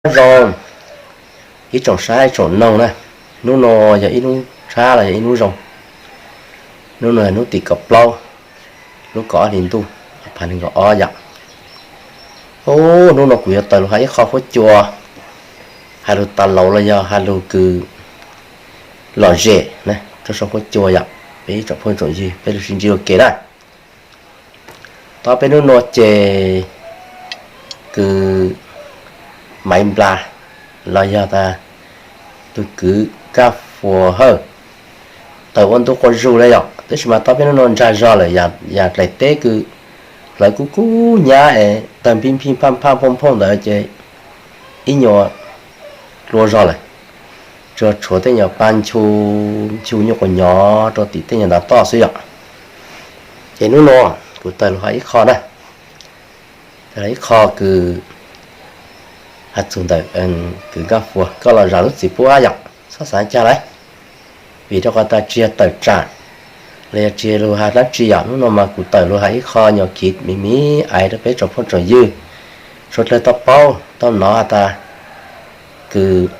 Nyob zoo ib tsoom saib ib tsoom noog na, hnub no yog ib hnub tshab los yog ib hnub zoo. Hnub no yog hnub tim kaum plaub, lub kaum ob hlis ntuj, phav nees nkaum ob yom. Hnub no kuv yuav tawm lug hais ib qho huab cua, hais lug tas laus los yog hais lug kws lom zem na rau saum huab cua yom. Peb ib tsoom phooj tsoom ywg peb lug sib ntsib ua ke na. Tau peb hnub no ces kws Maiv Nplas los yog tas tug kwv Kaj Fuas Hawj tawm ua ntu quas zug le yom, tab sis mas tau peb hnub no ntsag zog lawm, yam dlaim teb kws hlawv kub kub nyab es tawg npij npij phaj phaj phooj phooj ntawd ces ib nyuas dlua zog lawm, tsuas tshuav tej nyuas pa nchu, nchu nyuj quas nyov rau tim tej nyuas ntav toj xwb yom. Ces hnub no kuv tawm lug hais ib qho na, tawm ib qho kws has txug ntawm kws Kaj Fuas, koj los zam lub txim pub hab yom, txhob xav cag lawm, vim rau qhov tas tsis yog tawm tsam los yog tsis yog lug hais dlaab tsi yom. Hnub no mas kuv tawm lug hais ib qho nyuas khiv miv miv aiv rau peb tsoom phooj tsoom ywg suav dlawg tau paub tau nov has tas kws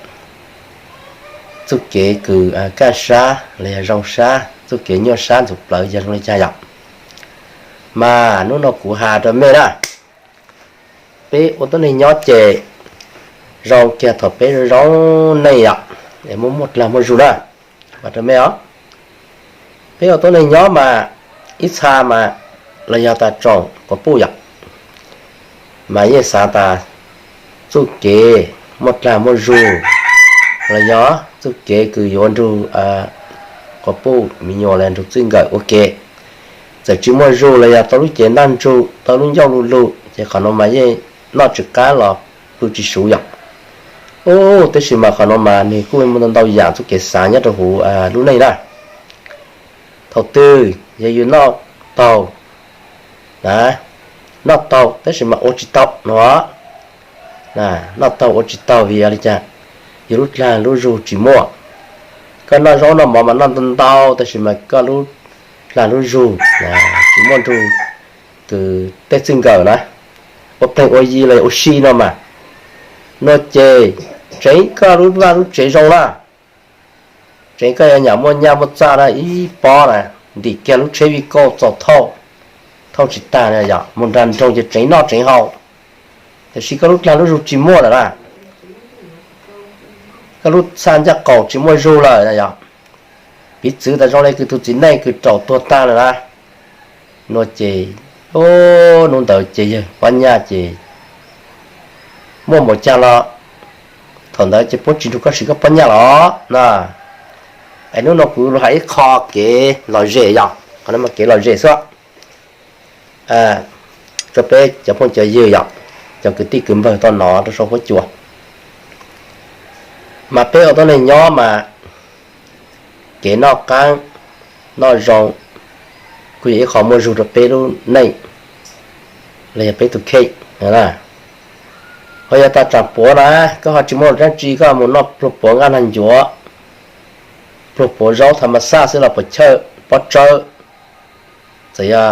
txuj kev kws kaj sab los yog zoo sab, txuj kev nyuaj sab ntxuv plawv yog zoo li cas yom. Mas hnub no kuv has rau mej na, peb ua tuab neeg nyob ces zoo kiag thaum peb zoo zoo neej yom, es muaj muaj dlaag muaj zug na. Has rau mej os, peb ua tuab neeg nyob mas ib txha mas los yog tas tsoom quas puj yom, mas yeej xav tas txuj kev muaj dlaag muaj zug los yog txuj kev kws yuav nrug quas puj me nyuam los nrug txij nkawm ua ke. Txawm tsis muaj zug los yog tau lub cev ntaj ntsug, tau lub ncauj lug lug ces qhov no mas yeej noj tsis qab los pw tsis suv yom. Ub, tab sis mas qhov no mas nwg kuj muaj ntau ntau yam txuj kev xav nyob rau huv lub neej na. Thaum twg yog yus noj taug na, noj taug tab sis mas ua tsis tau no, noj taug ua tsis taug vim yog li cas? Yus lub dlaag lub zug tsis muaj. Koj noj zaub noj mov mas noj ntau ntau tab sis mas koj lub dlaag lub zug tsis muaj nrug kws tej txij nkawm na, ua pleeg ua yi los ua si no mas, no ces tseev koj lub vaj lub tsev zoo na, tseev koj yuav nyam muaj nyaj muaj txaj na, ib pob na, ntim kiag lub tsheb vij kauj txaus thauj, thauj tsis tag na yom, mus nraag nroog ces tseev noj tseev haus, tab sis koj lub dlaag lub zug tsis muaj lawm na, koj lub txhaj ncaj qaum tsis muaj zug lawm na yom. Piv txwv tas zoo le kws tug txiv neej kws raum tuag tag lawm na, no ces hnub ntawd ces yawg pob nyaj ces muaj npaum caag los thaum ntawd ces puab tsis nrug koj siv koj pob nyaj los na. Es hnub no kuv lug hais ib qho kev lom zem yom, qhov no mas kev lom zem xwb rau peb cov phooj cov ywg yom, cov kwv tij kwv npawg tau nov rau saum huab cua. Mas peb ua tuab neeg nyob mas kev noj qaab noj zoo kuj yog ib qho muaj zug rau peb lub neej los yog peb tug kheej. Ho yog tas tsaam puav na, koj ho tsis muaj dlaab tsi, koj mus noj pluag puav nqaj nag ncuav, pluag puav zaub tha ma xaj xwb los puas chawj pob tsawb, txawm yog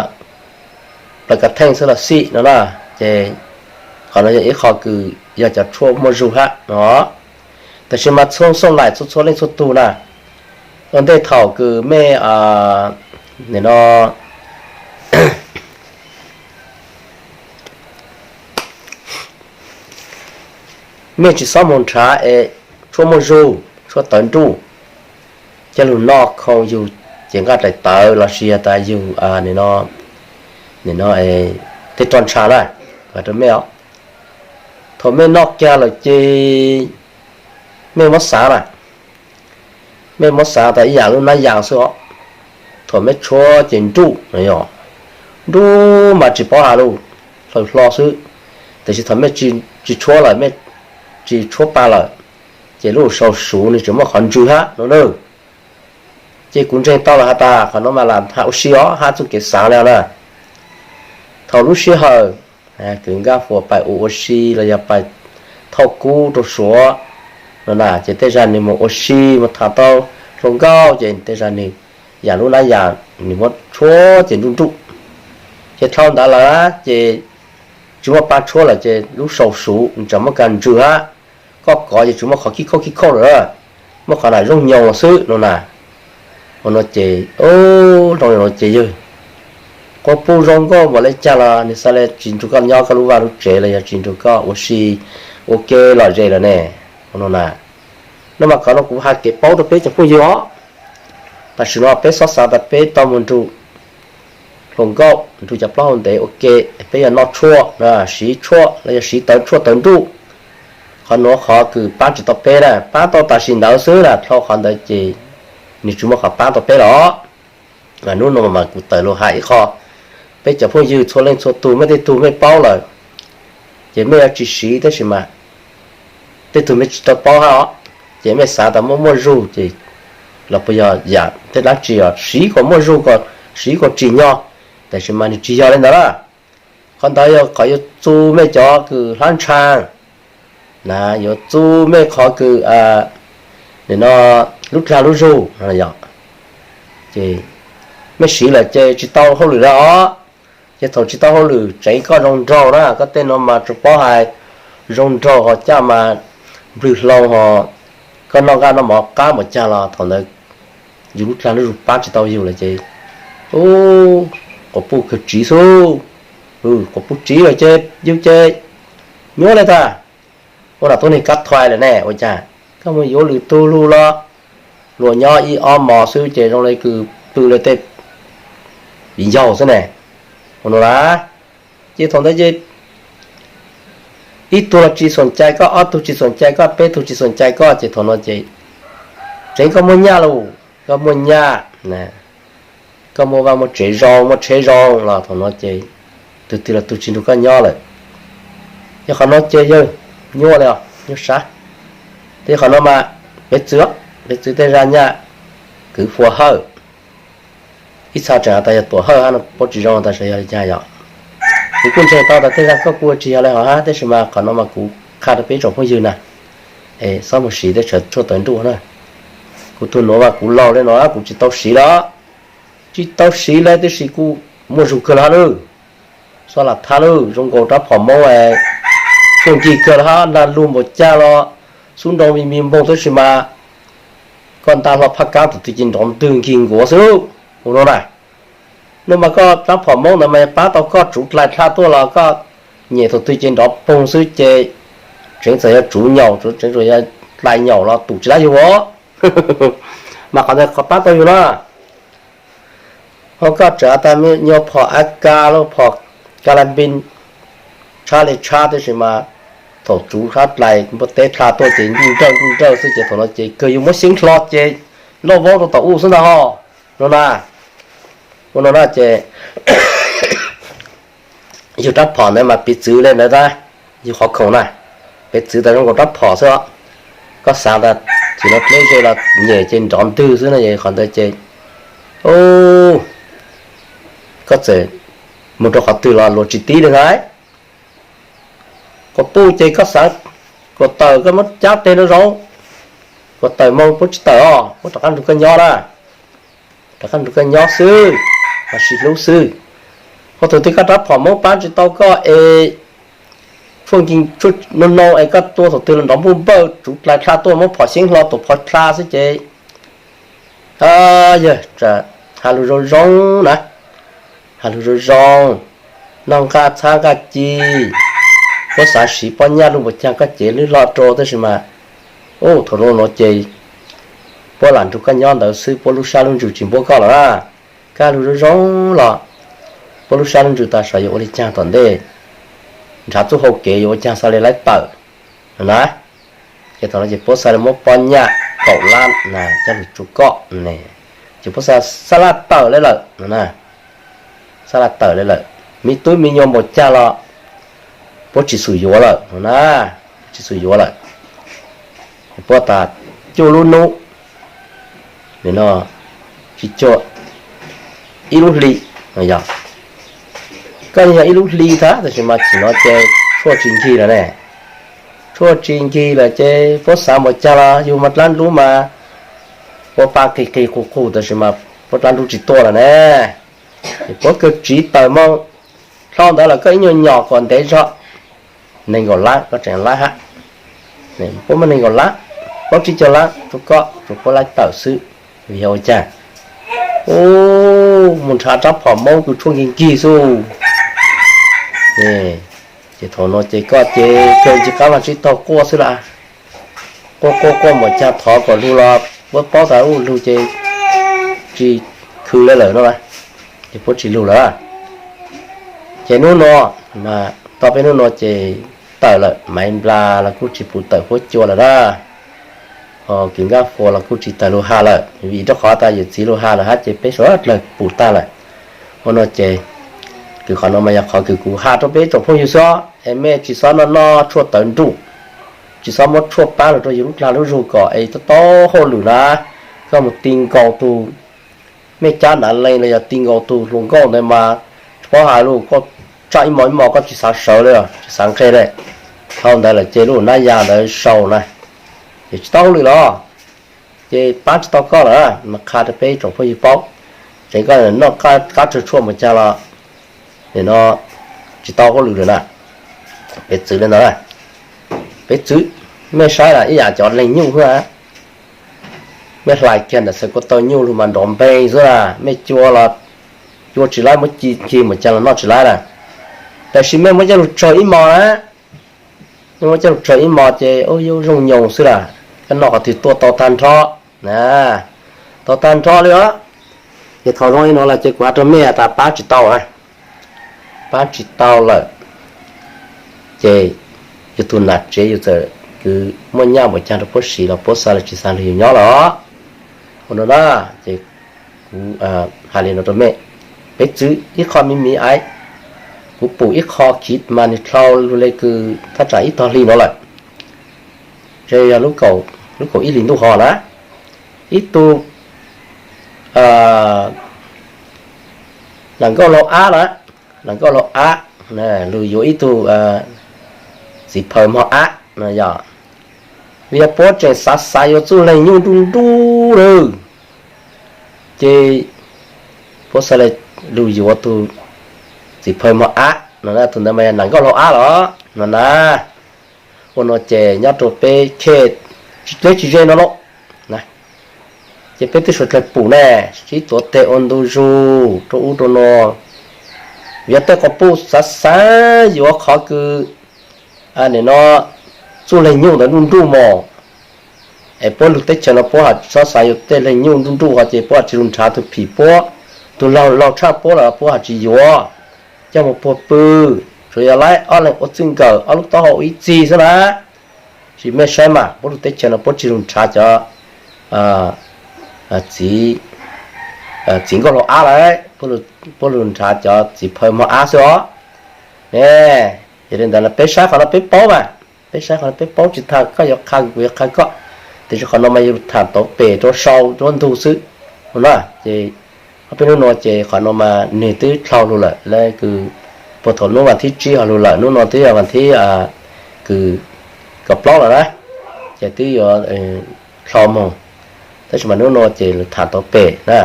plaws kav theej xwb los xij no na. Ces qhov no yog ib qho kws yog cov tshuaj muaj zug hab no. Tab sis mas txhua xooj laim txhua txhua leej txhua tug na, ua ntej thaum kws mej, nim no mej tsis xob mus nrhav es tshuaj muaj zug, tshuaj tawv nruj, coj lug noj khoo yug cev nqaj daim tawv lossis has tas yug nim no tej roj ntsha na, rau mej os. Thaum mej noj kiag lawm ces mej muab xav na, mej muab xav tas ib yam lub nab yas xwb os. Thaum mej tshuab ces nruj, nruj mas tsis paub has lug, hlaws hlo xwb. Tab sis thaum mej tsis tshuab lawm, mej tsis tshuab pa lawm, ces lub sau suv nws tseem muaj qhov ntsws hab no na. Ces kuv ntseeg tau lawm has tas qhov no mas lam has ua si os, hab txuj kev xav le na. Thaum lub sij hawm kws Nkaj Fuas pais ua ua si los yog pais thauj kub rau Suav no na, ces tej zag nws mus ua si mus tham tau hluas nkauj ces tej zag nws yam lub nab yas nws muab tshuab ces nruj nruj. Ces dhau ntawd lawm ces tsis muaj pa tshuab lawm ces lub sau suv nws tseem muaj ka ntsws hab. pob kov ces tsis muaj qhov khib khauj khib khauj lawm, muaj qhov nam zoo nyoos xwb no na. Ua no ces, zoo li no ces yawg, quas puj zoo nkauj npaum li cas los nws xav li tsis nrug koj nyob koj lub vaj lub tsev los yog tsis nrug koj ua si ua ke lom zem lawm ne. Ua no na, no mas qhov no kuv hais kev paub rau peb cov phooj ywg os. Tam sim no peb xob xav tas peb tau mus nrug hluas nkauj nrug cov plaub hau ntev ua ke, peb yog noj tshuaj, siv tshuaj los yog siv tawv tshuaj tawv nruj. Qhov nuav qhov kws paab tsis tau peb na, paab tau tam sim ntawd xwb na, dhau qhov ntawd ces nws tsis muaj qhov paab tau peb los. Hnub no mas kuv tawm lug hais ib qho, peb cov phooj ywg txhua leej txhua tug mej tej tug mej paub lawm ces mej yuav tsis siv, tab sis mas tej tug mej tsis tau paub hab os, ces mej xav tas muaj muaj zug ces los puas yog yam tej dlaab tsi os, siv kom muaj zug, kom siv kom tsim nyog, tab sis mas nws tsis yog li ntawd na. Qhov ntawd yog qhov yuav txu mej cov kws hlab ntsha na, yuav txu mej qhov kws nim no lub dlaag lub zug, ces mej siv lawm ces tsis tau hauj lwm lawm os. Ces thaum tsis tau hauj lwm tseev koj zoo nraug na, koj tej no mas tsuas paub hais zoo nraug ho caj mas nplwg hlau ho, koj noj nqaj noj mov qab npaum caag los thaum ntawd yus lub dlaag lub zug paab tsis tau yus lawm ces quas puj kawg tsiv xwb. Quas puj tsiv lawm ces yug ces nyuaj le tag. Ua nam tuab neeg kab thuais lawm ne, ua cas koj mus yuav lwm tug lug los luas nyob ib ob mos xwb ces zoo le kws pw le tej viv ncaus xwb ne. Ua no na, ces thaum ntawd ces ib tug los tsis xoom cai koj, ob tug tsis xoom cai koj, peb tug tsis xoom cai koj, ces thaum no ces tseev koj muaj nyaj lawm, koj muaj nyaj, koj muaj vaj muaj tsev zoo, muaj tsheb zoo los thaum no ces tug twg los tug tsis nrug koj nyob lawm. Yog qhov no ces yawg, nyuaj li os, nyuaj sab. Ces qhov no mas peb txwv, peb txwv tej zaj nyaj kwv pua hawj. Ib txha tseem has tas yog tuam hawj hab no puab tsis zoo tas sav yog li cas yom. Kuv kuj ntseeg tau tas tej zaj koj kuj tsis yog li hov hab, tab sis mas qhov no mas kuv qha rau peb tsoom phooj ywg na, xob mus siv tej tshuaj tawv nruj na. Kuv tug nuav mas kuv laug le no kuv tsis tau siv lawm, tsis tau siv lawm tab sis kuj muaj zug kawg lawm hab lawm. Xob lam thab lawm, zoo nkaus rab phom Moob, tuaj nkig kawg lawm hab, nag lug npaum cag los xub nroo mi mi npoog tab sis mas koj nta hlo phaj kaab thaum twg ces nrov ntwg nkig nkuav xwb. Ua no na, no mas koj rab phom Moob ntawd mas paab tau koj tsuv dlais dlha tuaj los koj nyem thaum twg ces nrov poog xwb ces tseev txawm yog tsuv nyaum, tseev txawm yog dlais nyaum los tus tsis dlaab yug os. Mas qhov ntawd qhov paab tau yug na. Ho koj tseem has tas nyuag phom AK los phom ka la npin tshab le tshab tab sis mas thaum tsuv sab dlais npua teb dlha tuaj ces nruj nrawj nruj nrawj xwb ces thaum no ces kawg yug muab xyeeb hlo ces loj vaub rau tom u xwb ntag ho. No na, ua no na ces yug rab phom ntawd mas piv txwv le ntawd na, yug qhov khoom na, piv txwv tas zoo nkaus rab phom xwb os. Koj xav tas tsis no dleb ze los nyem ces nrov ntwg xwb no es qhov ntawd ces koj txawm mus rau qhov twg los luag tsis tib li ntag. Quas puj ces koj xav kuas tawm koj muab cab teg rau zaum, kuas tawm moo puab tsis tawm os, puab rov qab nrug koj nyob na, rov qab nrug koj nyob xwb, ho sib hlub xwb. Ho thaum twg koj rab phom Moob paab tsis tau koj es phuaj nkeeg no no es koj tua thaum twg los nrov npuj npawj tsuv dlais dlha tuaj muab phom xyeeb hlo tus phom dlha xwb ces yawg, has lug zoo zoo na, has lug zoo zoo, noj nqaj txhab nqaj ci, puab xav siv pob nyaj lug npaum caag koj cev lwb hlo rau tab sis mas thaum no no ces puab lam nrug koj nyob ntawd xwb, puab lub sab lub ntsws tsis npuab koj lawm na. Koj has lug zoo zoo los puab lub sab lub ntsws tas sav yuav ua li caag tom ntej, nrhav txuj hau kev yuav ua caag xav li laib tawm na. Ces thaum no ces puab xav li muab pob nyaj kaum lab na coj lug tsuj koj ne, ces puab xav xab laj tawm li lawm no na, xab laj tawm li lawm, me tub me nyuam npaum caag los puab tsis xum yuav lawm no na, tsis xum yuav lawm. Puab tas cuaj lub nub, no tsis cuaj, ib lub hli, yog koj yog ib lub hli tag tab sis mas tsim no ces tshuaj tsis nkig lawm ne, tshuaj tsis nkig lawm ces puab xav npaum caag los yug mas dlaab lub mas ua pa qig qig qug qug tab sis mas puab dlaab lub tsis tuaj lawm ne. Ces puab kawg tsiv tawm moo, dlhau ntawd los koj ib nyuag nyom kom ntev zog, nees nkaum lab koj tseem lab hab. Puab muaj nees nkaum lab, plaub tsib caug lab rua koj, tsuas puab lab tawm xwb, vim yog ua caag? U, mus nrhav rab phom Moob kws tshuaj nkig nkig xwb. Ces thaum no ces koj ces kawg tsis qaab lug tsi taug quaj xwb lawm. Quaj quaj quaj npaum caag thov kom lug los puab paub tas lug ces tsis khwv le lawm no, ces puab tsis lug lawm. Ces nub no, tau peb nub no ces tawm lawm, Maiv Nplas los kuj tsis pum tawm huab cua lawm na. Kws Nkaj Fuas los kuj tsis tawm lug has lawm, vim rau qhov tas yawm txiv lug has lawm hab ces peb suav dlawg pum tag lawm. Ua no ces kws qhov no mas yog qhov kws kuv has rau peb tsoom phooj ywg xwb, es mej tsis xob noj noj tshuaj tawv nruj, tsis xob muab tshuaj paab lug rau yug lub dlaag lub zug kom es tau tau hauj lwm na. Koj mus ti nkaus tug mej cab nav leej los yog ti nkaus tug hluas nkauj ntawd mas tsis paub has lug, koj tsaj ib mos ib mos koj tsis xav sawv le, tsis xav nqeg le. Dhau ntawd lawm ces lub nab yas ntawd sau na, ces tsis tau hauj lwm los, ces paab tsis tau koj lawm. Mas qha rau peb tsoom phooj ywg paub, tseev koj noj qab tsawg tshuaj mus caag los nim no tsis tau hauj lwm lawm na. Peb txwv le ntawd, peb txwv, mej saib na ib yam cov leeg nyuj xwb. Mej hlais kiag ntawm xaws kua tau nyuj lug mas nrov npe xwb na, mej cua los cua tsis laib, muab ci ci mus caag los noj tsis laib na. Tab sis mej muab coj lug tsawg ib mos na, mej muab coj lug tsawg ib mos ces ub yub zoo nyoos xwb lawm, koj noj qhov twg tuaj tau tag nrho na, tau tag nrho li os. Ces thaum zoo li no los ces kuv has rau mej tas paab tsis tau, paab tsis tau lawm, ces yug tug nam tsev yug txawm kws muaj nyaj npaum caag rau puab siv los puab xav le tsis xav lug yug nyob los. Ua no na, ces kuv has li no rau mej, peb txwv ib qho miv miv aiv, kuv pum ib qho khiv mas nwg dlhau lug le kws thaj tsam ib tog hli no lawm, yog lub kaum ib hlis ntuj ho na, ib tug nam nkauj laug ab na, nam nkauj laug ab, lug yuav ib tug txiv phaw mog ab no yog, vim yog puab tseem xav xav yuav txuj leeg nyuj nruj nruj lawm, ces puab xav le lug yuav tug txiv phaw mog ab no, tug ntawd mas yog nam nkauj laug ab los no na. Ua no ces nyob rau peb khej tsis deb tsis ze no lauj, ces peb twb suav dlawg pum ne, sib tuav teg ua ntu zug rau ub rau no. Vim yog tej quas puj xav xav yuav qhov kws nim no txuj leeg nyuj ntawd nruj nruj mog, es puab lug teb chaws no puab ho xob xav yuav tej leeg nyuj nruj nruj ho ces puab ho tsis lug nrhav tug phim puab, tug laug laug tshaj puab lawm puab ho tsis yuav, coj mus puag pw, tsuas yog laib ob leeg ua txwj nkawm ob lub taub hau ib txig xwb na. Tab sis mej saib mas puab lug teb chaws no puab tsis lug nrhav cov txiv nkauj laug ab lawm, puab lug nrhav cov txiv phaw mog ab xwb os. Ne, yog li ntawd peb saib qhov no peb paub mas, peb saib qhov no peb paub tsis tas koj yuav qha kuv yuav qha koj, tiam sis qhov no mas yog lug tham tau pem rau sau rau ntug xwb no na. Ces ob peb hnub no ces qhov no mas nwg twb dlhau lug lawm, le kws puag thaum hnub vas thib tsib ho lug lawm, hnub no twb yog vas thib kws kaum plaub lawm na, ces twb yuav dlhau moog, tab sis mas hnub no ces lug tham tau pem na.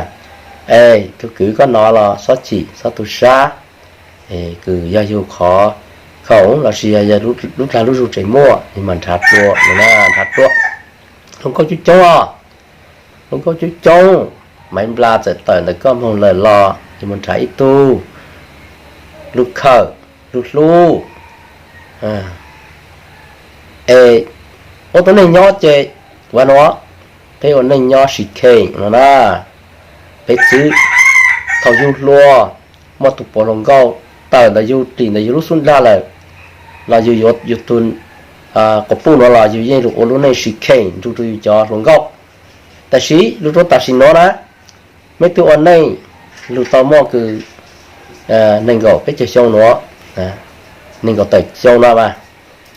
Es tug kwv koj no los xob chim xob tu sab, kws yog yug qhov khoom lossis yog lub dlaag lub zug tseem muaj, yug mas nrhav dlua, nrhav dlua. Hluas nkauj coob coob os, hluas nkauj coob coob, Maiv Nplas txawm tawm ntawm koj moog lawm los yug mus nrhav ib tug lug khawm lug hlub. Es ua tau neej nyob ces kuv has no, peb ua neej nyob siv kheej no na. Peb txwv thaum yug hluas, muaj tug puav hluas nkauj tawm ntawm yug dim ntawm yug lub xub ndlag lawm, los yug yuav yug tug quas puj no los yug yeej lug ua lub neej siv kheej nrug rau yug cov hluas nkauj. Tab sis lub rau tam sim no na, meb twb ua neej lug tau muaj kws nees nkaum peb caug xyoo nuav, nees nkaum tawm xyoo no mas,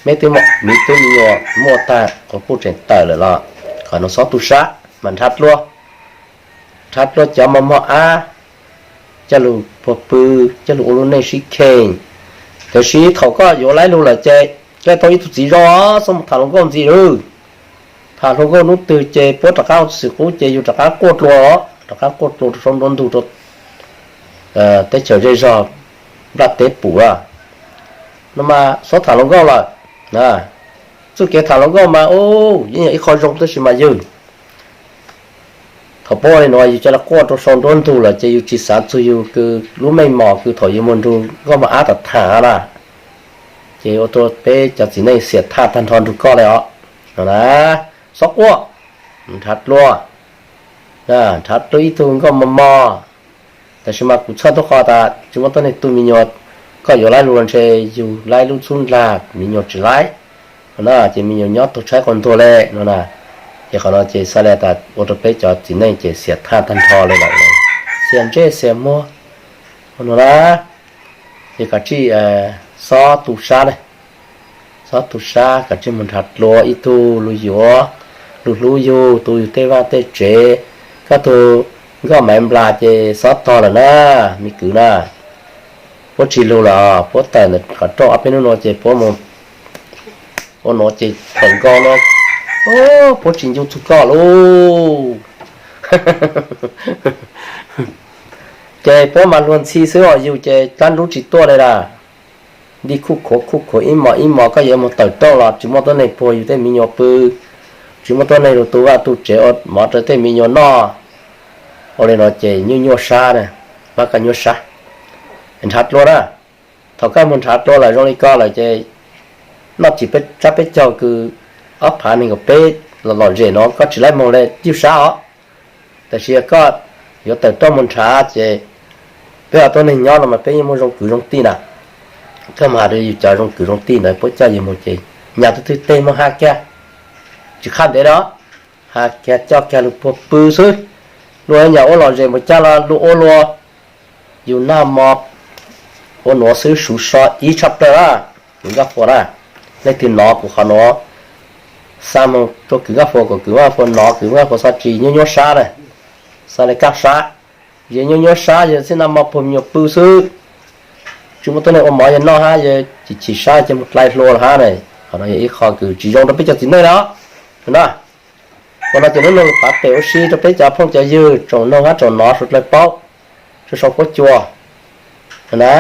meb twb muaj miv tub me nyuam muaj tag, quas puj tseem tawm lawm los qhov no xob tu sab mas nrhav dlua, nrhav dlua cov mos mos ab, coj lug puag pw, coj lug ua lub neej sib kheej. Tab sis thaum koj yuav laib lug lawm ces koj tau ib tug txiv zoo, xob mus tham hluas nkauj ntxiv lawm. Tham hluas nkauj hnub twg ces puab rov qab ua txuj xwm qub ces yug rov qab quaj dlua, rov qab quaj dlua rau saum nruab ntug rau teb chaws zej zog nplaj teb pum lawm. No mas xob tham hluas nkauj lawm. Txuj kev tham hluas nkauj mas ub yeej yog ib qho zoo tab sis mas yog thaum pab li no yus coj los quaj rau sau nruab ntug lawm ces yus tsis xav txug yus kws lub meej mom kws thaum yus mus nrug nkauj mos ab tom tham na, ces ua rau peb cov txiv neej xiam thaj tag nrho nrug koj li os. No na, xob quaj, nrhav dlua, nrhav dlua ib tug nkauj mos mos. Tab sis mas kuv txhawj tub qhov tas tsis muaj tuab neeg tu me nyuam, koj yuav laib lug ntshe yug laib lub txhub ndlag me nyuam tsis laib no na, ces me nyuam nyob tug tshaib quas ntuag le no na. Ces qhov no ces xav li tas ua rau peb cov txiv neej ces xiam thaj tag nrho li lawm, xiam ntsej xiam muag no na. Ces kav tsij xob tu sab ne, xob tu sab, kav tsij mus nrhav dlua ib tug lug yuav, lug hlub yug, tu yug tej vaj tej tsev. Koj tug nkauj Maiv Nplas ces xob tog lawm na, me kwv na. Puab tsis lug lawm, puab tawm ntawm qhov rooj ob peb hnub no ces puab mus ua no ces tawm nkaus no, puab tsis ncu txug koj lauj. Ces puab mas luag ntxhi xwb os, yug ces dlaab nrub tsis tuaj li lawm. Nti khuj khuav khuj khuav ib mos ib mos, koj yuav mus tawm rooj los tsis muaj tuab neeg puag yug tej me nyuam pw, tsis muaj tuab neeg lug tu vaj tu tsev ua mov rau tej me nyuam noj. Ua li no ces nyuaj nyuaj sab na, pab koj nyuaj sab. Nrhav dlua na, thaum koj mus nrhav dlua lawm zoo li ko lawm ces noj tsis tsab peb caug kws ob phav nees nkaum peb los lom zem no koj tsis laib moog le, nyuaj sab os. Tab sis yog koj yuav tawm rooj mus nrhav ces peb ho tuab neeg nyob no mas peb yeej muaj zoo kwv zoo tij na. Koj mus has rau yus cov zoo kwv zoo tij ntawd puab coj yus mus ces nyaj twg twg tej muaj hab kiag, tsis qhaj ntev li, hab kiag coj kiag lug puag pw xwb. Luag nyam ua lom zem mus caj los luag ua luag, yus noj mov ua nuav xwb suv so ib tshaj plawg na. Kwv Nkauj Fua na, leej twg nov kuv qhov nuav, xa moog rua Kwv Nkauj Fua kom Kwv Nkauj Fua nov, Kwv Nkauj Fua txhob tsis nyuaj nyuaj sab na, xav le kaj sab. Yog nyuaj nyuaj sab yog txij noj mov puag me nyuam pw xwb, tsis muaj tuab neeg ua mov yog noj hab yog chim chim sab ces mus dlai hlua lawm hab na. Qhov no yog ib qho kws tsis zoo rau peb cov txiv neej na. Ua no ces nub nua lug pav pem ua si rau peb cov phooj cov ywg tsoom noog hab tsoom nov suav dlawg paub, tsuas sau huab cua na.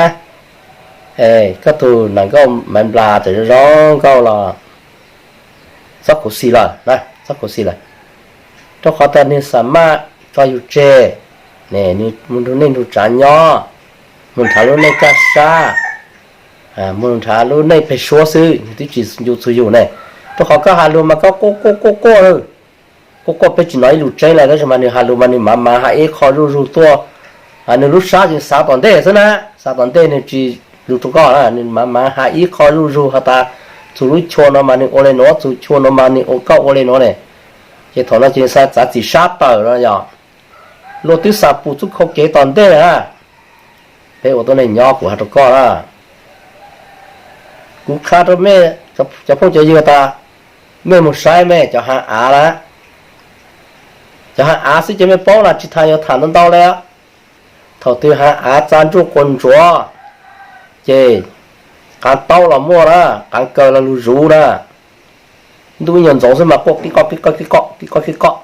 Koj tug nam nkauj Maiv Nplas txawm zoo nkauj los txhob khuv xim lawm, txhob khuv xim lawm, rau qhov tas nwg xa maj tso yug tseg, nwg mus nrug neej nrug tsav nyob, mus nrhav lub neej kaj sab, mus nrhav lub neej peg suab xwb, nwg twb tsis ncu txug yug ne. Rau qhov koj has lug mas koj quaj quaj quaj quaj, quaj quaj peb tsis nov ib lus tseeb lawm, tab sis mas nwg has lug mas nwg mav mav has ib qho zuj zug tuaj. Nwg lub sab tseem xav tom ntej xwb na, xav tom ntej nwg tsis lug rau koj na, nwg mav mav has ib qho zuj zug has tas txug lub chua no mas nwg ua le nuav, txug chua no mas nwg ua koj ua le nuav ne. Ces thaum no ces xav txav txim sab tawm no yog luag twb xav pum txuj khau kev tom ntej na. Peb ua tuab neeg nyob kuv has rau koj na, kuv qha rau mej cov phooj cov ywg tas, mej mus saib mej cov haav av na, cov haav av xwb ces mej paub na, tsis tas yuav tham ntau ntau le. Thaum twg haav av txav ntsuj quas ntsuav ces qaav taub los muaj na, qaav kaws los lug zuv na, ntuj ib nyuag ntxoov xwb mas quaj kib qoj kib qoj kib qoj kib qoj kib qoj.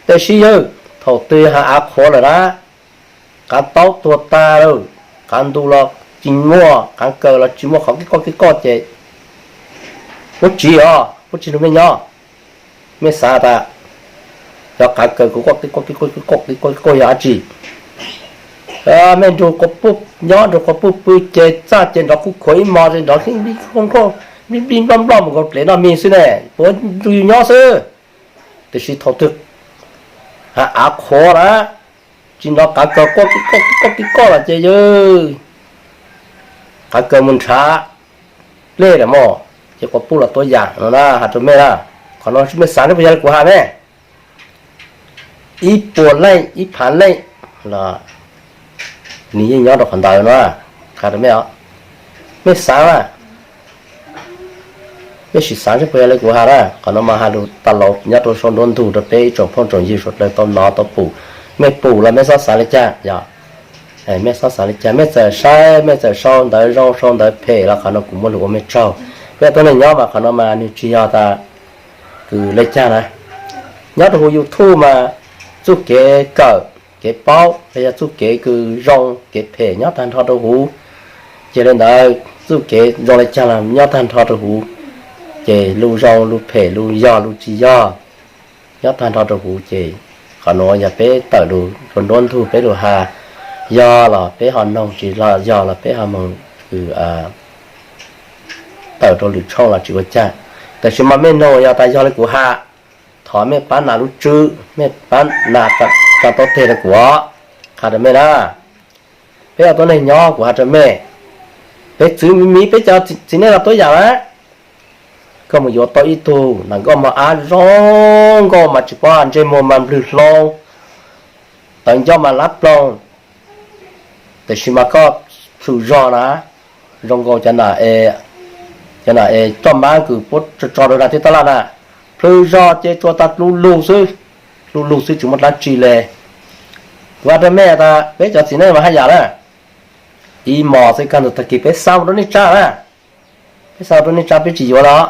Tab sis yog thaum twg haav av qhuav lawm na, qaav taub tuag tag lawm, qaav ntu los tsis muaj, qaav kaws los tsis muaj, qhov kib qoj kib qoj ces puab tsiv os, puab tsis nrug mej nyob. Mej xav tas cov qaav kaws kws quaj kib qoj kib qoj kib qoj kib qoj kib qoj yog dab tsi? Mej nrug quas puj nyob, nrug quas puj pw ces txaj ces nrov khuj khuav ib mos ces nrov nplij nplij nploj nploj mus nkaus dlev noj mis xwb ne, puab nrug yug nyob xwb. Tiam sis thaum twg haav av qhuav na, tsis nrov qaav kaws quaj kib qoj kib qoj kib qoj los ces yog qaav kaws mus nrhav dlej lawm mog, ces quas puj los tuab yaam no na, has rua mej na. Qhov no mej xaav seb puas yog li kuv has mej. Ib puas leej ib phav leej los nws yeej nyob rau qhov ntawd no, qha rau mej os. Mej xaav na, mej sim xaav seb puas yog li kuv has na. Qhov no mas has lug tas laus nyob rau sau nruab ntug rau peb ib tsoom phooj tsoom ywg suav dlawg tau nov tau pum. Mej pum los mej xob xaav li cas yog, mej xob xaav li cas, mej txawm saib mej txawm sau ntawv zoo sau ntawv phem los qhov no kuv muaj lus ua mej tsaug. Peb tuab neeg nyob mas qhov no mas nws tsis yog tas kws li cas na. Nyob rau huv YouTube mas txuj kev kawm kev paub los yog txuj kev kws zoo kev phem nyob tag nrho rau huv. Ces li ntawd txuj kev zoo li cas los nyob tag nrho rau huv. Ces lus zoo lus phem lus yog lus tsis yog nyob tag nrho rau kuv ces qhov nuav yog peb tawm lus rau nruab ntug peb lug has, yog los peb ho noog, tsis yog los peb ho moog tawm rau lwm tshooj los tsis ua caag. Tab sis mas mej noog yog tas yog le kuv has, thov mej pab nas lub tswb, mej pab nas tsa tau teg rau kuv, qha rau mej na. Peb yog tuab neeg nyob kuv has rau mej, peb txwv miv miv peb cov txiv neej los tuab yaam na. Koj mus yuav tau ib tug nas nkauj mog ab zoo nkauj mas tsis paub ntsej muag mas nplwg hlob, tawv ncauj mas lab ploog, tab sis mas koj plhws zog na, zoo nkaus cov nas es coj mab kws puab tso rau dag teb taj laj na, plhws zog ces tsuas tas dlub lug xwb, dlub lug xwb tsis muaj dlaab tsi le. Kuv has rau mej tas peb cov txiv neej mas haj yam na, ib mos xwb kaj ntug tag kis peb xa mus rau neej tsa na. Peb xa rau neej tsa peb tsis yuav los,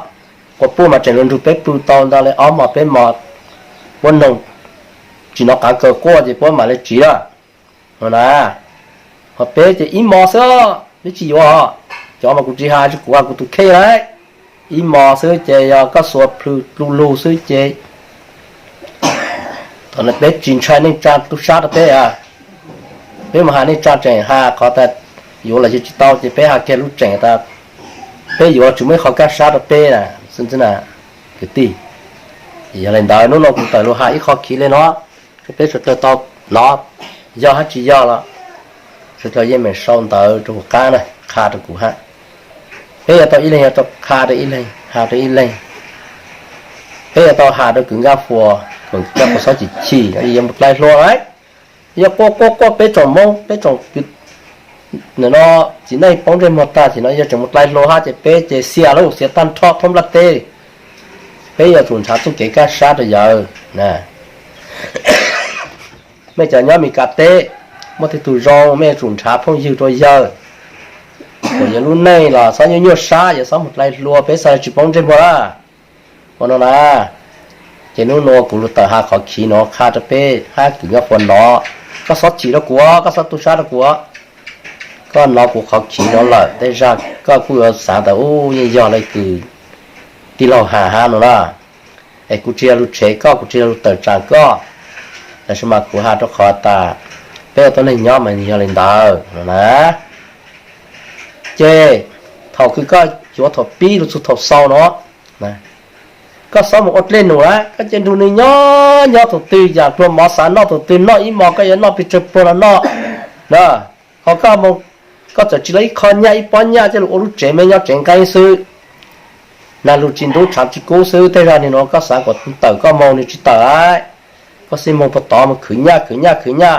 quas puj mas tseem lug nrug peb pw tau ntau le ob mos peb mos, puab noog tsis nov qav kaws quaj ces puab mam le tsiv lawm no na. Ho peb ces ib mos xwb, peb tsis yuav, cov mas kuv tsis has, kuv has kuv tus kheej lawm, ib mos xwb ces yog koj xuas plhws dlub lug xwb ces thaum no peb tsis ntshai neej tsa tub sab rau peb. Peb mus has neej tsa tseem has qhov tas yuav los yuav tsis tau ces peb has kiag lub tseem tas peb yuav tsis muaj ib qho kaj sab rau peb na, xwb na kwv tij. Yog le ntawd hnub no kuv tawm lug has ib qho khiv le no, peb sawv dlawg tau nov, yog hab tsis yog los sawv dlawg yeej meem sau ntawv rau huv qab na, qha rau kuv hab. Peb yuav tau ib leeg yuav tau qha rau ib leeg, has rau ib leeg. Peb yuav tau has rau kws Nkaj Fuas, kws Nkaj Fuas xob chim chim, yuav mus dlai hlua lawm. Yog quaj quaj quaj peb tsoom Moob, peb tsoom no txiv neej poob ntsej muag tag, ces no yog tseem mus dlai hlua hab ces peb ces xiam lauj, xiam tag nrho thoob nplaj teb. Peb yuav tsum nrhav txuj kev kaj sab rau yawg. Mej cov nyob Mes Kas teb, muaj tej tug zoo, mej yuav tsum nrhav phooj ywg rau yawg. Thaum yawg lub neej los xob nyuaj nyuaj sab, yawg xob mus dlai hlua, peb xaav tsis poob ntsej muag na. Ua no na, ces hnub nuav kuv lug tawm has qhov khiv nuav qha rau peb hab kws Nkaj Fuas nov. Koj xob chim rau kuv, koj xob tu sab rau kuv. Koj nov kuv qhov khiv nuav lawm tej zag koj kuj yuav xaav tas ub yeej yog le kws tij laug has hab no na. Es kuv tsis yog lug tshev koj, kuv tsis yog lug tawm tsaam koj, tab sis mas kuv has rau qhov tas peb ua tuab neeg nyob mas yog le ntawd no na. Ces thaum kws koj yuav thaum pib lug txug thaum xaus no, koj xob mus ua dlej num na, koj cia nrug nwg nyob nyob thaum twg yaam pluag mov xav noj thaum twg noj, ib mos koj yuav noj pes tsawg pluag los noj na. Ho koj, koj txawm tsis lug ib qho nyaj ib pob nyaj coj lug ua lub tsev me nyob tsev nqeeb xwb, nag lug tsis ntub tshav tsis kub xwb, tej zag nwg nuav koj xav kom tawm koj moog nwg tsis tawm lawm. Koj xij moog puag tod moog khwv nyaj khwv nyaj khwv nyaj,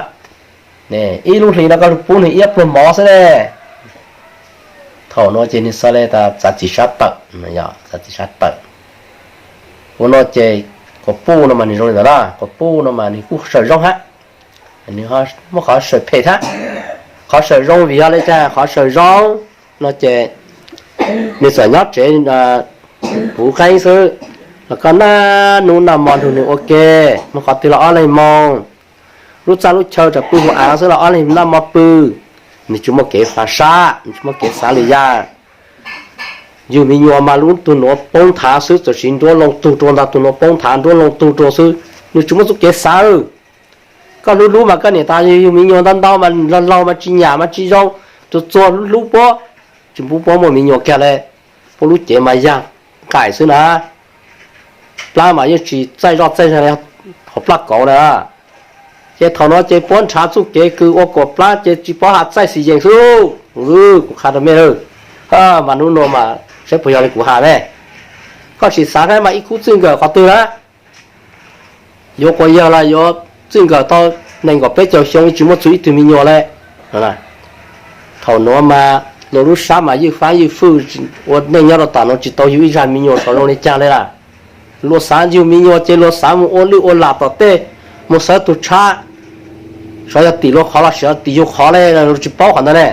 ib lub hlis no koj lug pub nwg ib pluag mov xwb ne. Thaum nuav ces nwg xaav le tas txav txim sab tawm, txav txim sab tawm. Ua no ces quas puj no mas nwg zoo li ntawd na, quas puj no mas nwg kuj sawm zoo hab, nwg muaj qhov sawm phem hab. Qhov sawm zoo vim yog le caag? Qhov sawm zoo no ces nwg txawm nyob tsev puv qeeb xwb, los koj naj nub naj mo nrug nwg ua ke, moog qhov twg los ob leeg moog, lub txaj lub chaw tseem pw huv aav xwb los ob leeg naj mo pw, nwg tsis muaj kev faav sab, nwg tsis muaj kev xaav le yag. Yug me nyuam mas lub tug nuav poob nthav xwb, txawm siv nruab loo tug rua ntag, tug nuav poob nthav nruab loo tug rua xwb, nwg tsis muaj txuj kev xaav. Koj hlub hlub mas koj niam tas yug me nyuam ntau ntau mas laug laug mas tsis nyam mas tsis zoo, txuag txuag hlub hlub puab, tsis pub puab muaj me nyuam kiag le. Puab lub cev mas yag nqaim xwb na, plab mas yeej tsis txaij zoj txaij zag le hauv plaj kauv na. Ces thaum no ces puab nrhav txuj kev kws ua kom plab ces tsis paub has txaij xim yees xwb. Kuv qha rau mej lawm, mas nub nua mas saib puas yog li kuv has ne. Koj sim xav saib mas ib khub txij nkawm qhov twg na, yuav quas yawg los yuav txij nkawm tau nees nkaum peb caug xyoo tsis muaj txug ib tug me nyuam le. Thaum nuav mas luas lub sab mas ywj faab ywj fwj, ua neej nyob rau tam nuav tsis tau yug ib zag me nyuam saum zoo li caag le lawm. Luas xav yug me nyuam ces luas xav mus ua lwj ua lam tom tej, mus xawv tug tshab, xyov yog tim luas qhov los sis tim yug qhov le, luas tsis paub qhov ntawd ne.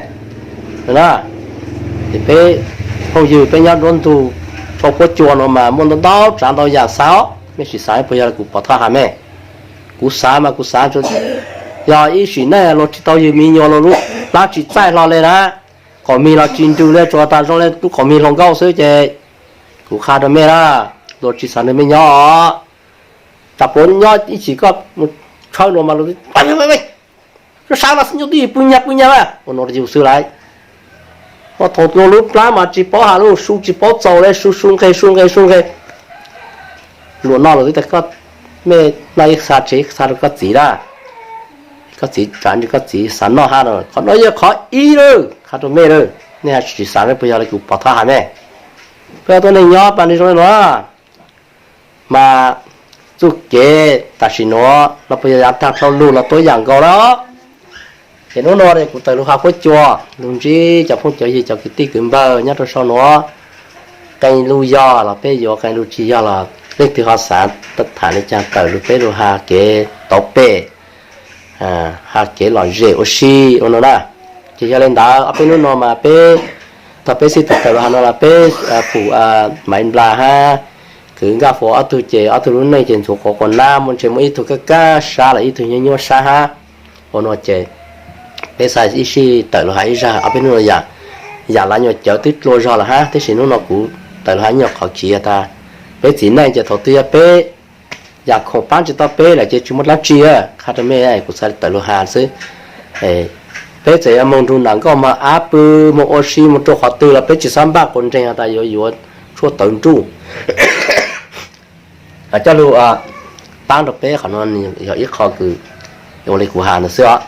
Ces peb phooj ywg peb nyob nruab ntug tsau puab cua no mas muaj ntau ntau tsav ntau yam xav os. Mej sim xav puas yog kuv pov thawj has mej? Kuv xav mas kuv xav, yog ib sim neej luas tsis tau yug me nyuam, luas lub plab tsis txaij hlo le na, qaum mis los tsis nrug le, tsuas tas zoo le lub qaum mis hluas nkauj xwb ces Kuv qha rau mej na, luag tsis xav nrog mej nyob os. Tsam puav nyob ib chim koj mus tshawb luag mas luag, sab no xwb nyob twj ywm pw nyag pw nyag na, ua no rau yus xwb lauj. Ua thaum luag lub plab mas tsis paub has lus, su tsis paub txaus li, su su nqe su nqe su nqe. Luag noj los twb tias koj, mej noj ib xa tsev ib xa rau koj txiv na. Koj txiv tsam ntsis koj txiv xav noj hab no, qhov no yog qhov ib lawm, qha rau mej lawm, nej hais tsis xav ne puas yog li kuv pov thawj hais mej. Peb tuab neeg nyob pas nws zoo li no mas txuj kev tam sim nuav los puas yog yav tag dhau lug los tuab yam nkaus lawm. Ces hnub no kuv tawm lug has huab cua, lug ntsib cov phooj cov ywg cov kwv tij kwv npawg nyob rau sau nuav, qee lug yog los peb yuav, qee lug tsis yog los leej twg ho xav tham li cas tawm lug peb lug has kev tauv pem, has kev lom zem ua si ua no na. Ces yog li ntawd ob peb hnub no mas peb, thaum peb xib tawm lug has no los peb pum Maiv Nplas hab kwv Nkaj Fuas ob tug ces ob tug lub neej ces ntxuav quav quas nab, muaj ntshe muaj ib tug kaj kaj sab los ib tug nyuaj nyuaj sab hab. Ua no ces peb xav ib sij tawm lug has ib zag ob peb hnub no yam, yam lav nyuam cawv twb dlua zog lawm hab, tab sis hnub no kuv tawm lug has nyuag qhov khiv tas peb txiv neej ces thaum twg yog peb yam khoom paab tsis tau peb lawm ces tsis muaj dlaab tsi, qha rau mej kuv xav tawm lug has xwb. Peb txawm yuav moog nrug nam nkauj mog av pw, moog ua si moog rua qhov twg los peb tsis xav npaj quas nreeg has tas yuav yuav tshuaj tawv nruj coj lug paab rau peb, qhov no yog ib qho kws ua li kuv has ntawd xwb os.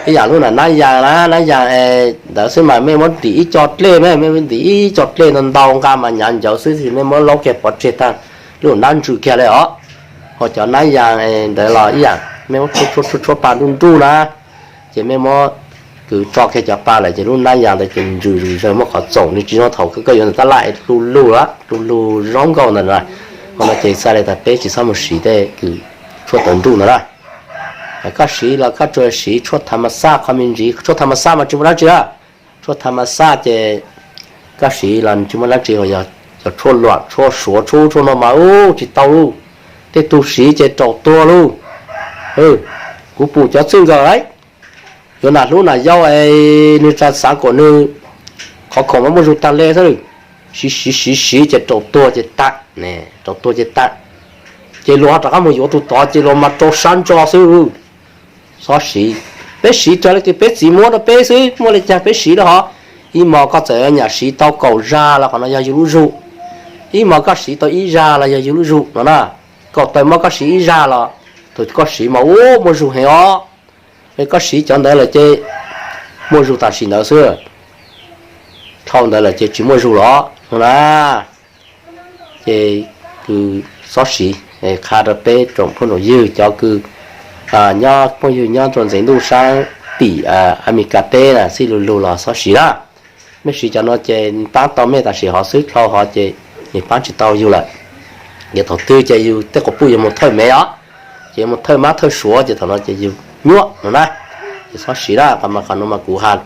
Ib yam lub nam Nab Yaas na, Nab Yaas ntawd xwb mas mej muab ntim ib co dlej, mej muab ntim ib co dlej ntau ntau nqa mas nyav ncawv xwb, mej muab laub kiag pov tseg tag lub nab ntsws kiag li os. Ho cov Nab Yaas ntawd los ib yam, mej muab tshuab tshuab pa nruj nruj na, ces mej muab kws tso kiag cov pa lawm ces lub Nab Yaas ntawd ces ntsws zawg muaj qhov txoom, nws tsis zoo thaum koj yuav ntawm tab laj du lug, du lug zoo nkauj ntawd na. Ho no ces xav li tas peb tsis txhob mus siv tej kws tshuaj tawv nruj ntawd na. Koj siv los koj tsuas siv tshuaj tham mas xaj qhov me ntsis, tshuaj tham mas xaj mas tsis muaj dlaab tsi na. Tshuaj tham mas xaj ces koj siv los tsis muaj dlaab tsi, yog cov tshuaj luam tshuaj suav tshuaj, tshuaj no mas ub tsis tau lauj. Tej tug siv ces raum tuag lauj. Kuv pum cov txwj nkawm lauj, yuav nam hlub nam yau es nws tsa xav kom nws qhov khoom mas muaj zug tag le xwb. Siv siv siv siv ces raum tuag ces tag, raum tuag ces tag. Ces luag ho rov qab mus yuav tug tod ces luag mas rau sab ntso xwb. Txhob siv, peb siv raws li kws peb txiv muab rau peb xwb, muaj li cas peb siv rau hov. Ib hmos koj txawm nyam siv tau kaum zag los qhov no yog yug lub zug, ib hmos koj siv tau ib zag los yog yug lub zug no na. Kaum tawm hmo koj siv ib zag los thaum koj siv mas ub muaj zug heev os. Koj siv cov ntawd lawm ces muaj zug tam sim ntawd xwb, dhau ntawd lawm ces tsis muaj zug los no na. Ces kws txhob siv, qha rau peb tsoom phooj tsoom ywg cov kws nyob phooj ywg nyob rau ntxeev ntuj sab tim Amelikas teb na, xij lug lug los txhob siv na. Mej siv cov no ces paab tau mej tam sim hov xwb, dhau hov ces nws paab tsis tau yug lawm. Ces thaum twg ces yug tej quas puj yuav mus thawj mev os, ces yuav mus thawj mab thawj suav ces thaum no ces yug nyuaj no na. Ces txhob siv na, qhov mas qhov no mas kuv has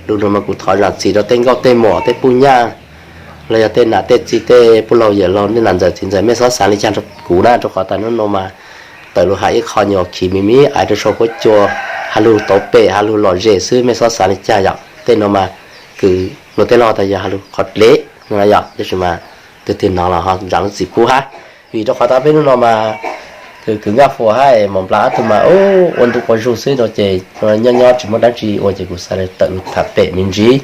lug no mas kuv thov zam txim rau tej nkauj tej muam tej puj nyaj los yog tej nam tej txiv tej puj laug yawm laug tej nam ntxawm txiv ntxawm, mej txhob xav li cas rau kuv na, rau qhov tas hnub no mas tawm lug has ib qho nyuag khiv me me aiv rau sau huab cua, has lug tauv pem has lug lom zem xwb, mej txhob xav li cas yom. Tej no mas kws luag tej laug tas yog has lug qhov dlev no yom, tab sis mas twg twg hnov los ho zam lub txim pub hab. Vim rau qhov tas peb hnub no mas kws kwv Nkaj Fuas hab Maiv Nplas ob tug mas ua ntu quas zug xwb no ces nyob nyob tsis muaj dlaab tsi ua ces kuv xav li tawm lug tham pem me ntsis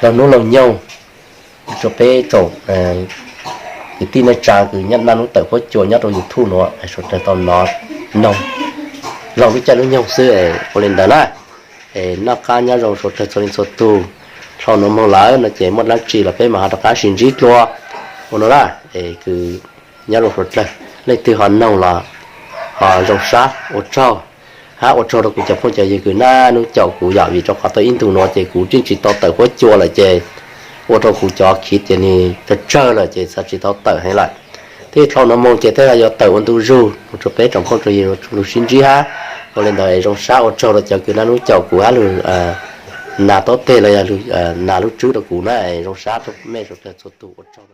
laug hnub laug nyoog rau peb tsoom kwv tij neej tsa kws nyob naj nub tawm huab cua nyob rau YouTube nuav, suav dlawg tau nov noog laug lub caij lub nyoog xwb. Ua li ntawd na, es noj qab nyob zoo suav dlawg txhua leej txhua tug. Dhau nuav moog lawm no ces muaj dlaab tsi los peb mam ho rov qab sib ntsib dlua. Ua no na, es kws nyob zoo suav dlawg, leej twg ho noog los ho zoo sab ua tsaug, hab ua tsaug rau kuv cov phooj cov ywg kws naj nub caum kuv yom, vim rau qhov tau ib ntu nuav ces kuv yeej tsis tau tawm huab cua lawm ces ua rau kuv cov khiv ces nws tsawg tsawg lawm ces xav tsis tau tawm heev lawm. Thiab dhau nuav moog ces thiaj yuav tawm ua ntu zug mus rau peb tsoom phooj tsoom ywg lug sib ntsib hab. Ua li ntawd es zoo sab ua tsaug rau cov kws naj nub caum kuv hab lug nas taub teg los yog lug nas lub tswb rau kuv na, es zoo sab rau mej suav dlawg txhua tug ua tsaug.